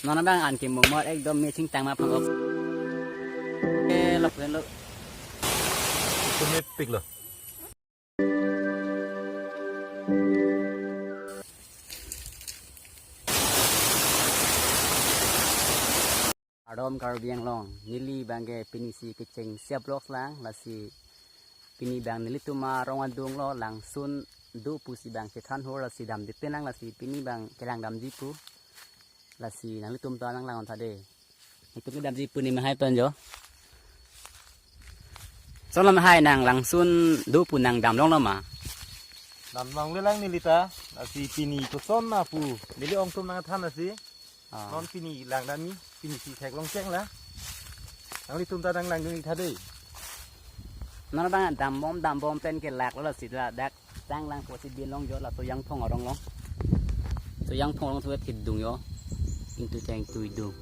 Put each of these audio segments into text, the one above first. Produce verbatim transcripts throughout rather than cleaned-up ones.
Non abang an ke mumot ekdom me chingtang ma phang ok. Eh, lok pen lo. Tumit pik lo. Kardom Karbi Anglong, neli abang ke pini si kecheng Sia Vlogs lang, lasi pini abang nelitum arong adung lo, langsun do pusi abang chethan hor, lasi damji pen lang, lasi pini abang kelang damji pu, lasi nanglitum ta nanglang-on tha dei. Itum kedamji pu ne mahai pen jo. Son lo mahai, nang langsun do pu nang damlong lo ma? Damlong le lang neli ta, lasi pini koson ma pu neli ong atum nangthan lasi. Ah. Non pini lang damji, pini si theklong cheng la. Nanglitum ta nanglang dun tha dei. Non abang dambom dambom pen ke lak lo, lasi la dak sang lang pusi bin long jo, la Toyangphong arong lo. Toyangphong arong thu thip dung jo. Ingtui cheng tui dung.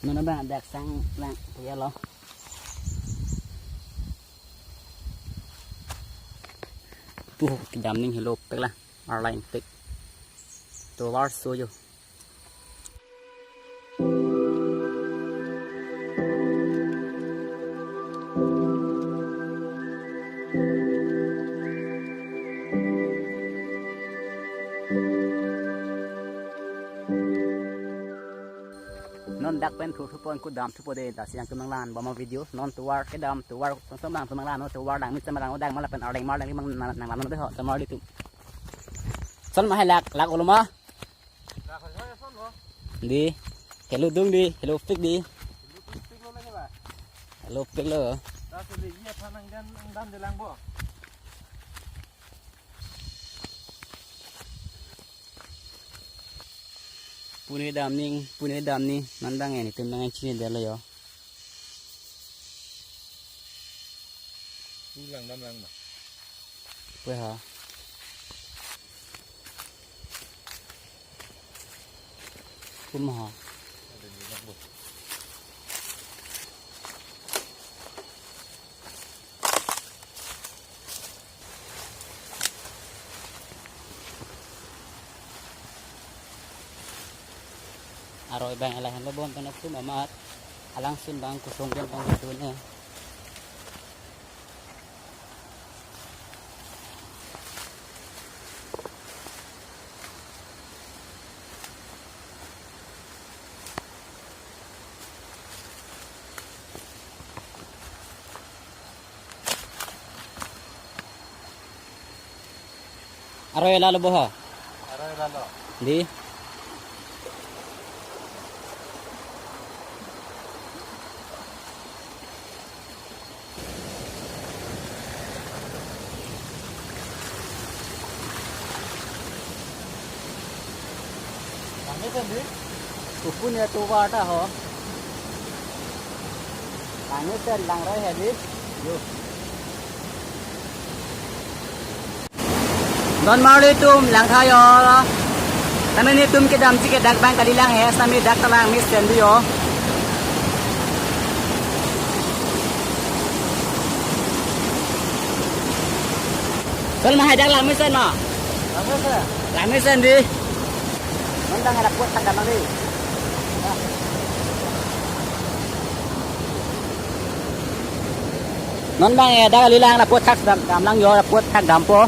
Non abang dak sang lang puya lo. Puh, kedam ning helo pek la, arlai pek. Tovar so jo. Non dak pen thu thu pon ku dam thupo dei, lasi nangtum nanglang bom video. Non tovar kedam, tovar song song nangtum nanglang, non tovar dang mit sama lang, dang ma lapen arleng mar lang mang nang nanglang dei ho, tovar dei tum. Son mahai lak, lak olo ma? Dei. Helo dung dei, helo pik dei. Helo pik lo. Pune dam ning, pune dam ni, non abang en itum nang chinidetlo jo. Ulang dam lang ma? Pu ha. Pu ma ha. Aroi abang ela henlo bon pen atum amat. Alangsun abang kosong pen abang dun eh. Aroi lalo bo ha? Aroi lalo. Dei. Langmesen dei. Kupun ya tovar ta ho. Langmesen lang roi he dei. Yo. Non marli tum lang tha jo. Tame netum kedamji ke dak abang kalilang he, sami dak ta langmesen dei jo. Son mahai dak langmesen ma? Langmesen. Langmesen dei. Non abang dak puat thak dam dei. Non abang eh dak kalilang, la puat thak dam, dam lang jo, la puat thak dampo.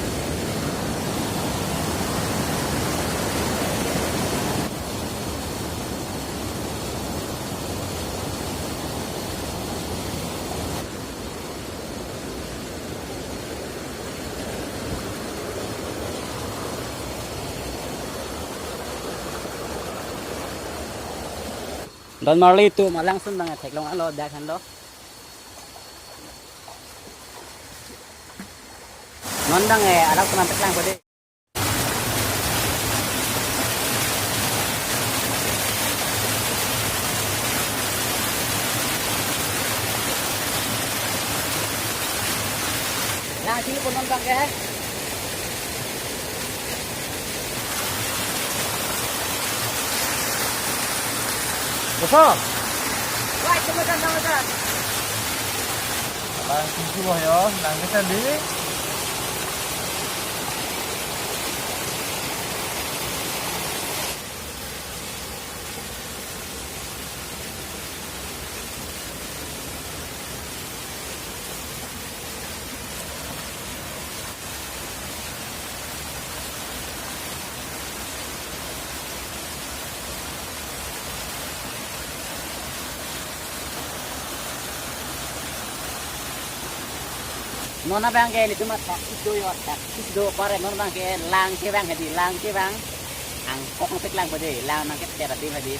Don marli itum alangsun abang theklong alo dak henlo. Non abang eh alangsun an theklang ko dei. Nang sini pun nonton ke? Boso. Lang tujuh yo, lang kita di. Non abang ke nelitum athak kedo yo, athak kedo pare non abang ke lang kevang hedi, lang kevang. Angkok angpek lang pade, lang nangkep ter adim hedi.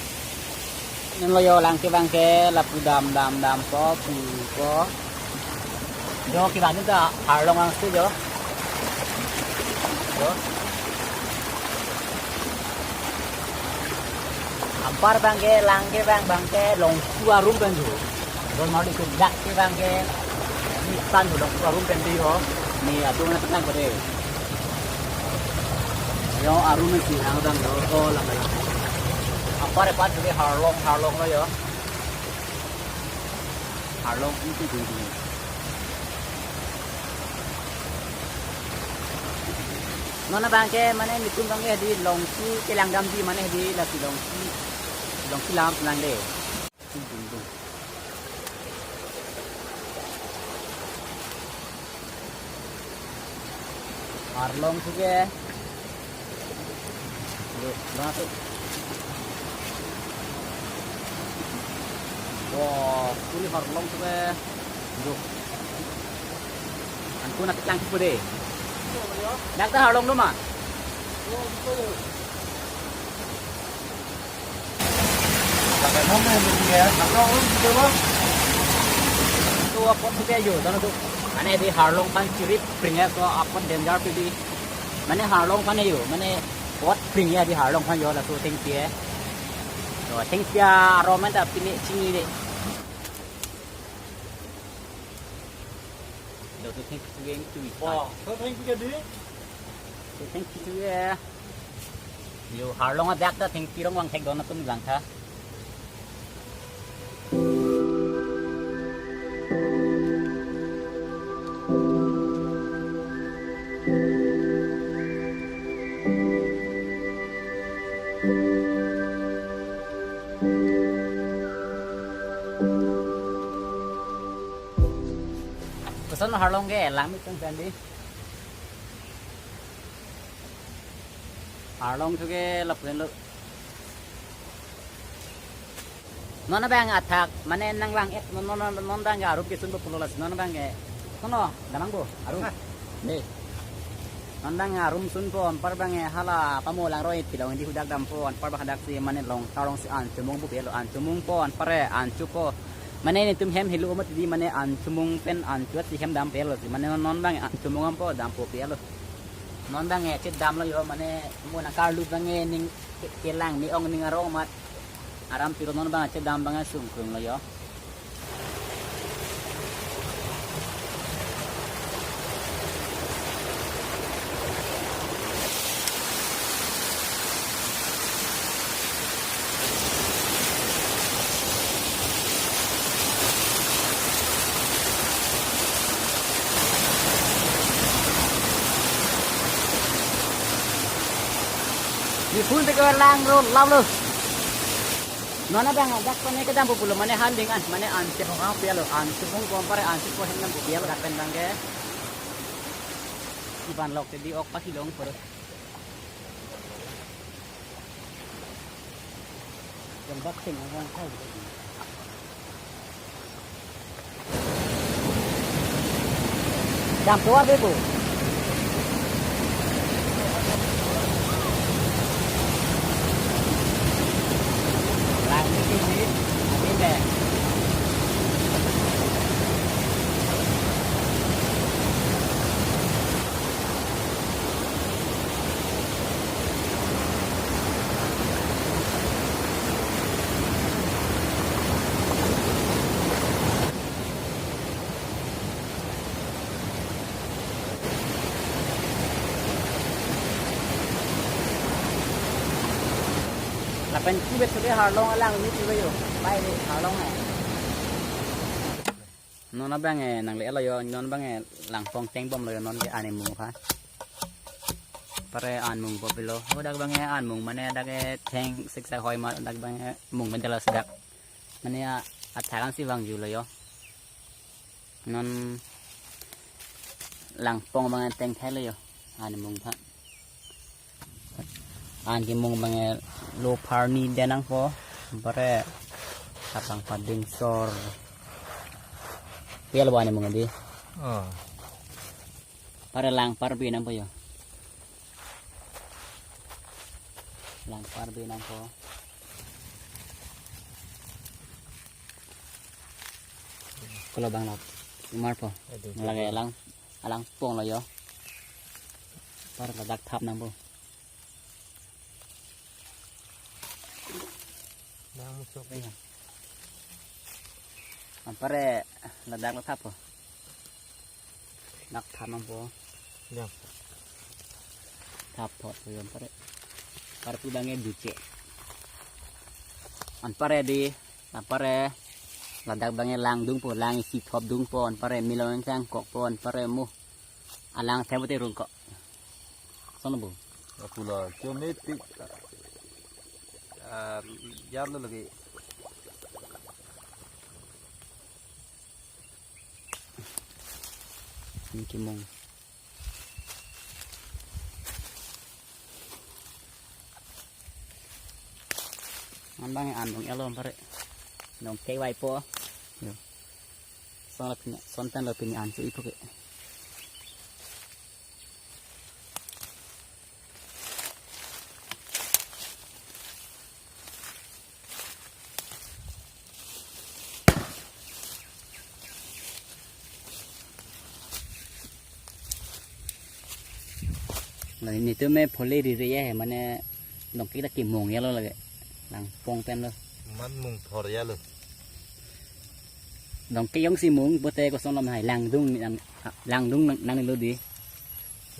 Non lo yo lang kevang ke lapu dam dam dampo, pupo. Jo kevang ta arlong angse jo. Jo. Anpar abang ke lang kevang abang ke longsu arum pen jo. Don mali ke dak kevang ke. Ni tan jo longsu arum pen di ho. Ni atum na tenang pade. Yo arum si hang abang jo. Oh, lang abang. Anpar anpar ke arlong, arlong lo yo. Arlong itu dulu. Non abang ke mane nelitum abang ke di longsi kelang damji mane di lasi longsi, longsi lam nang de. Arlong si ke. Yo, masuk. Wah, kuri arlong si ke. Yo. Anku nak tangki pade. Dak ta arlong do ma. To apot si ke yo, tano to. Mane di arlong aphan chirip pring ya, to apot danger pidi. Mane arlong aphan yo, mane apot pring ya di arlong aphan yo, laso thengpi ya. To thengpi ya, aromen ta pine chini de. Lo to thengpi tu yang tu. Wah, to thengpi ke di? To thengpi tu ya. Yo, arlong adak ta thengpi rong vangthek don atum lang tha. Koson arlong ke lang mi tong sandi. Arlong tu ke lapen lo. Non abang athak, mane nang lang et, non, non, non, non abang arum kesunpo pulo lasi, non abang ke. Kono, damang bo, arum. Ah. Ne. Non abang arum sunpo, anpar abang ke hala, pamo langroi tilong di hudak dampo, anpar abang hadak si, mane long, arlong si an chomong bo pelo, an chomong po, anpar ke, an chupo. Mane nelitum hem helo amat di, mane an chomong pen an chuat si hem dampe lo si, mane non, non abang an chomong ampo dampo pelo. Non abang ke chet damlo yo, mane mo nang karlu abang ke ning ke-, kelang ni ong ning arong amat. Aram piro non abang chet dam abang sungkrung lo yo. Ni phun te ke lang ro lap lo. Non abang dak pon ke dampo pulo mane handing an mane an chepong ang pialo an chepong kompare an chepong hem dampo pialo dak pen abang ke. Iban lok te di ok pasi long poro. Yang bak sing ang kau. Dampo ave ko. Lang ni ni, ni, ni, ni. Lapen kubet sudah harlong alang ni tiba yo. Pai deh harlong hai. Non abang e nangle-etlo yo, non abang e langpong tengbomlo yo, non ke an imung aphan. Anpare an mungpo pulo. Ho dak abang e an mung mane dak ke theng siksak hoi ma dak abang e mung pen telo sedak. Mane a, athak ansi vangjulo yo. Non langpong abang e tengthailo yo. An imung aphan. An kemung abang e lo pharni denangpo. Anpare kapang pading sor. Pial abang e mung di. Oh. Anpare lang parbe nangpo yo. Lang parbe nangpo. Kolo abang lak. Marpo. Aduh. Lake lang, langponglo yo. Anpar ladak thap nangpo. Nang musok. Iya. Anpare ladak lo thappo. Dak thap nangpo. Ya. Thap thot po yo anpare. Anpar pu abang e duche. Anpare di, anpare ladak abang e lang dungpo, lang isi thop dungpo, anpare milong kangkokpo, anpare mo. Alang thep te rungkok. Sono bu. Akula, chome tik. Ah, yar lo lagi. Ini kimong. An abang e an dong-etlo anpare. Dong kevaipo. Yo. Son la pini, son tan la pini an chu ipo ke. La netum e phole rire ya he, mane dongkek ta kemong ya lo lake. Langpong pen lo. Man mung thor ya lo. Dongkek jongsi mung pote koson lom hai langdung nang, langdung nang, nanglo di.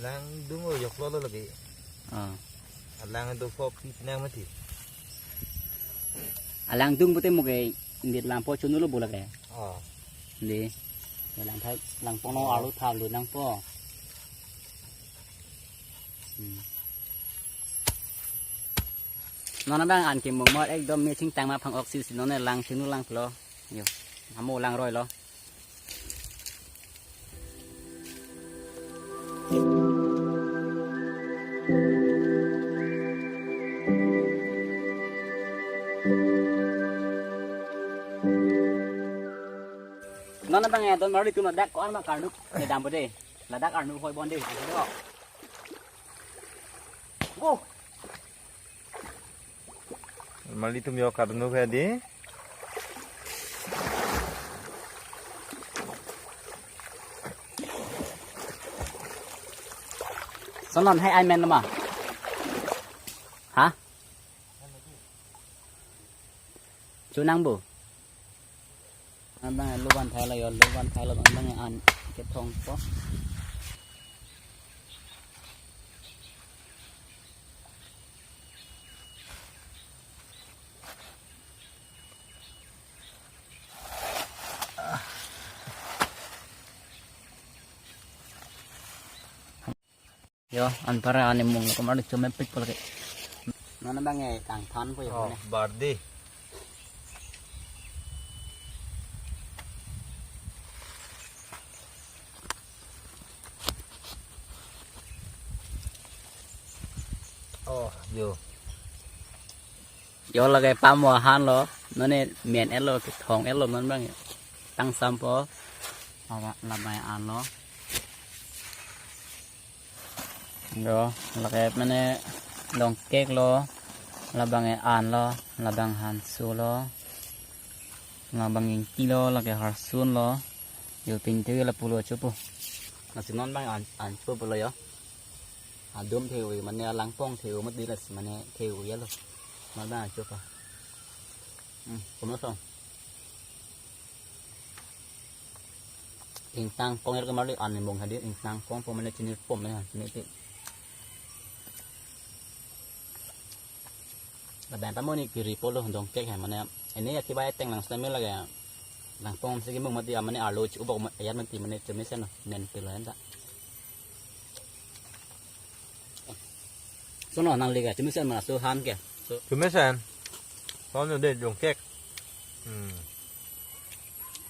Langdung o yok lo lo lake. Ah. Alang do pho pi nang mati. Alangdung pote mo ke indit lampo chunu lo bu lake. Oh. Di. Langthai, langpong lo arlo thap lo nangpo. Hmm. Non abang an kemung mot ekdom me chingtang ma phang oksi si non e lang chunu lang pulo. Yo. Amo lang roilo. Non abang e don marli tum ladak ko-an ma karnuk ne dampo de. Ladak arnuk hoi bon de. Oh. Marli tum yo karnuk he di. Sonon hai ai men ma. Ha? Chunang bu. Abang e lo van thailo yo, lo van thailo abang e an kethongpo. Yo, anpar an imung lo komat chomepik pula ke. Non abang e kangthanpo yo. Oh, ne. Bardi. Oh, yo. Yo lake pamo ahan lo, non e men-etlo, kethong-etlo non abang e. Tang sampo. Lake labang e an lo. Yo, lake mane dongkek lo, labang e an lo, labang hanso lo, labang ingti lo, lake harsun lo. Yo pinte yo lapulo chopo. Lasi non abang e an, an chopo lo yo. Adum theu mane alangpong theu mati lasi mane theu ya lo. Mane chopo. Hmm, kono song. Ingtang pong er kemali an imung hadi ingtang pong pong mane chini pom ya, chini ti. Labang pamo ni kiri pulo dongkek hai mane. Ini ya kibai teng lang stamil lagi ya. Nangpong si kemung mati amane arlo chu ubok ma-, ayan mati mane chemesen lo, menpik lo anta. Sono nangli ke chemesen ma laso han ke. So, chemesen. Sono de jongkek. Hmm.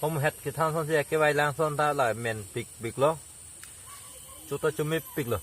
Hom het kethan asonsi akevai lang ason ta la menpikpik lo. Chuta chumepik lo.